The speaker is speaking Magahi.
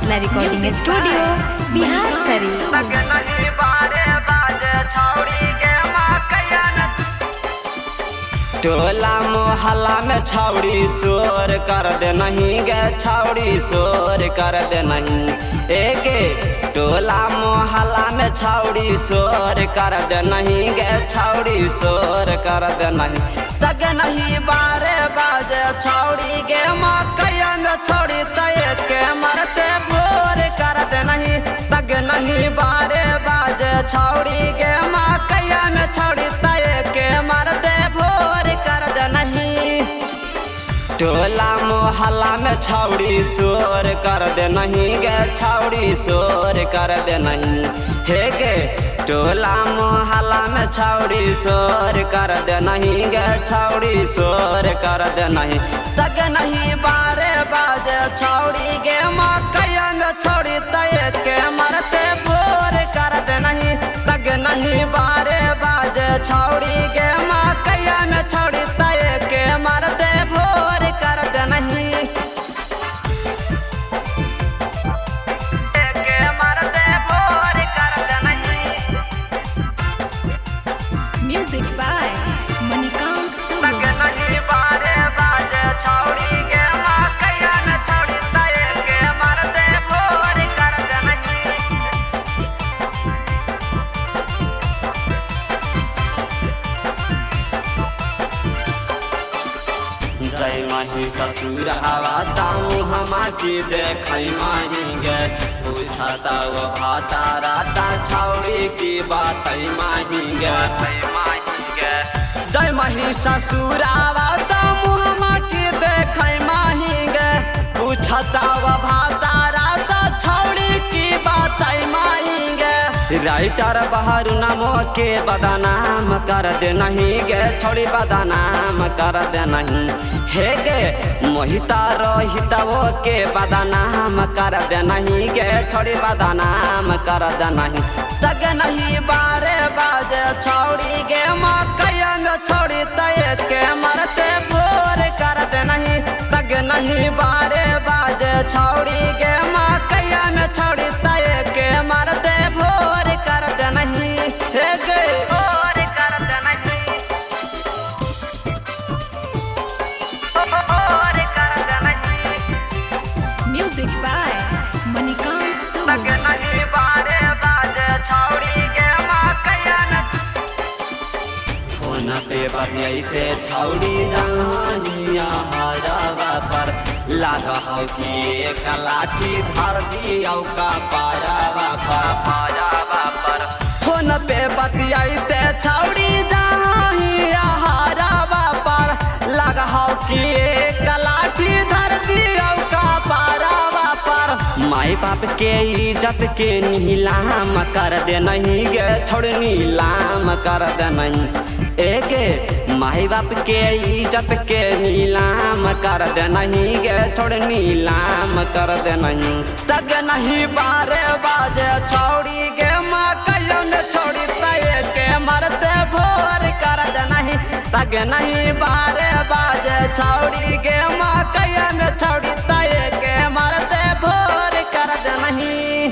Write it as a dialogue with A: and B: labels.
A: Mithila recording studio Bihar Sharif.
B: टोला मोहल्ला में छौड़ी शोर कर दे नहीं गे, छौड़ी शोर कर दे नहीं। एके टोला मोहल्ला में छौड़ी शोर कर दे नहीं गे, छौड़ी शोर कर दे नहीं। तक नहीं बारे बाजे छौड़ी गे मकैया में छौड़ी तय के मरते भोर कर दे नहीं। तक नहीं बारे बाजे छौड़ी गे मकैया में छौड़ी तय के मरते भोर कर दे नहीं। टोला मोहल्ला में छौड़ी शोर कर दे नहीं गे, छौड़ी शोर कर दे नहीं। हे गे टोला मोहल्ला में छौड़ी शोर कर दे नहीं गे, छौड़ी शोर कर दे नहीं। तक नहीं बारे बाजे छौड़ी गे मकैया में छौड़ी तय के मरते भोर कर दे नहीं। तक नहीं बारे बाजे छौड़ी गे मकैया में छौड़ी तय के मरते भोर कर दे नहीं।
A: म्यूजिक बाय मणिकांत सुमन।
B: जय माही ससुर हवा ताऊ हमा की देखई माही गे, पूछता वो भाता राता छौड़ी की बात माही गे। जय माही ससुर हवा ताऊ हमा की देखई माही गे, पूछता वो भाता राता छौड़ी की बात माही गे। राइटर बाहर नमो के बदनाम कर दे नहीं गे, छोड़ी बदनाम कर दे नहीं। हे गे मोहिता रोहिता वो के बदनाम कर दे नहीं गे, छोड़ी बदनाम कर दे नहीं। तक नहीं बारे बाजे छौड़ी गे मकैया में छौड़ी तय के मरते भोर कर दे नहीं। तक नहीं बारे बाजे छौड़ी गे मकैया में छौड़ी तय के मरते भोर कर दे नहीं। हे गे भोर कर दे नहीं, भोर कर दे नहीं।
A: म्यूजिक बाय मणिकांत सुमन।
B: नहीं बारे बाजे छौड़ी गे मकैया में फोन पे बतियाते छौड़ी जहाँ हरावा पर लागा हौ कि एक लाठी धर दियौ का पारावा पर पारावा पर। फोन पे बतियाते छौड़ी जहाँ हरावा पर लागा हौ कि एक लाठी धर दियौ का पारावा पर। माई बाप के इज्जत के नीलाम कर दे नहीं गे, छोड़ नीलाम कर दे नहीं। एगे माई बाप के इज्जत के नीलाम कर दे नहीं गे, छोड़ नीलाम कर दे नहीं। तक नहीं बारे बाजे छौड़ी गे मकैया में छौड़ी तय के मरते भोर कर दे नहीं। तक नहीं बारे बाजे छौड़ी गे मकैया में छौड़ी तय के मरते भोर कर दे नहीं।